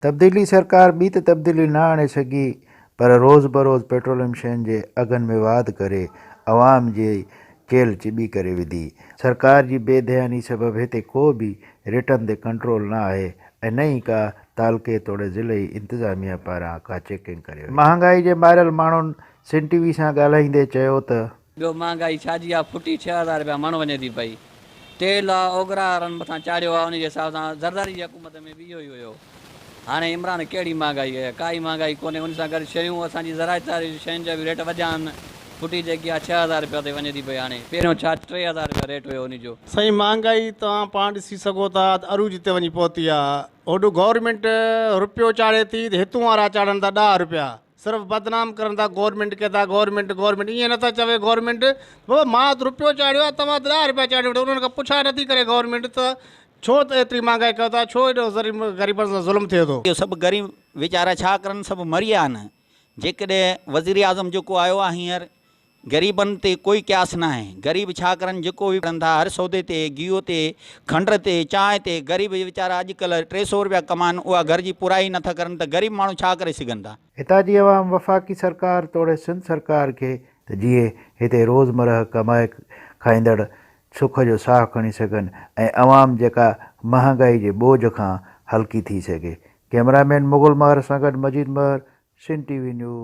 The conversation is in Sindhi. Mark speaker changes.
Speaker 1: تبديلي سرڪار ٻي ته تبديلي نه آڻي سگهي پر روز بروز پيٽروليم شين جي اگهن ۾ واڌ ڪري عوام جي چيلهه چٻي ڪري وڌي. سرڪار جي بي ڌياني سبب هتي ڪو به ريٽن تي ڪنٽرول نه آهي ۽ نه ئي ڪا تعلقي توڙي ضلعي انتظاميا پاران ڪا چيڪنگ ڪري وڃي. مهانگائي جي ماريل ماڻهن سن ٽي وي سان ڳالهائيندي چيو ته.
Speaker 2: ٻيو مهانگائي ڇا جي آ ڦٽي 6000 رپيا مڻ وڃي ٿي پئي تيل آ اوگرا وارن مٿان چاڙهيو آ ان جي حساب سان زرداري جي حڪومت ۾ به اهو ئي هيو هاڻي عمران ڪهڙي مهانگائي آ ڪائي مهانگائي ڪونهي ان سان گڏ شيون اسان جي زراعت واري شين جا به ريٽ وڌيا آهن ڦٽي جيڪي آ 6000 رپيا تي وڃي ٿي پئي هاڻي پهريون ڇا 3000 رپيا ريٽ هيو ان جو.
Speaker 3: سائين مهانگائي توهان پاڻ ڏسي سگهو ٿا ته عروج تي وڃي پهتي آ هوڏو گورنمينٽ رپيو چاڙهي ٿي ته هتون وارا چاڙهن ٿا ڏهه رپيا صرف بدنام ڪرن ٿا گورنمينٽ کي ٿا گورنمينٽ گورنمينٽ ائين نٿا چوي گورنمينٽ بابا مان ته روپيو چاڙهيو آهي توهان ته ڏهه روپيا چاڙهي وٺو انهن کان پڇا نٿي ڪري گورنمينٽ ته ڇو ته ايتري مهانگائي ڪيو ٿا ڇو ايڏو غريبن سان ظلم ٿئي ٿو.
Speaker 4: اهو سڀ غريب ويچارا ڇا ڪرن سڀ مري ويا آهن جيڪڏهن وزيراعظم جيڪو آيو آهي هينئر غريبن تي ڪوئي قياس ناهي غريب ڇا ڪرن جيڪو به ڪرن ٿا هر سودي تي گيهه تي کنڊ تي چانهه تي غريب ويچارا اڄ ڪلهه 300 روپيا ڪمائن اها گهر جي پورائي نٿا ڪرن ته غريب ماڻهو ڇا ڪري سگهن ٿا.
Speaker 1: هتان جي عوام وفاقي سرڪار توڙي سنڌ سرڪار کي ته جيئن هتي روزمرهه ڪمائي کائيندڙ سک جو ساهه کڻي سگهن ۽ عوام جيڪا مهانگائي جي ٻوجهه کان هلڪي ٿي سگهي. ڪئميرا مين مغل مهر سان گڏ Majeed Mehar, Sindh T V news.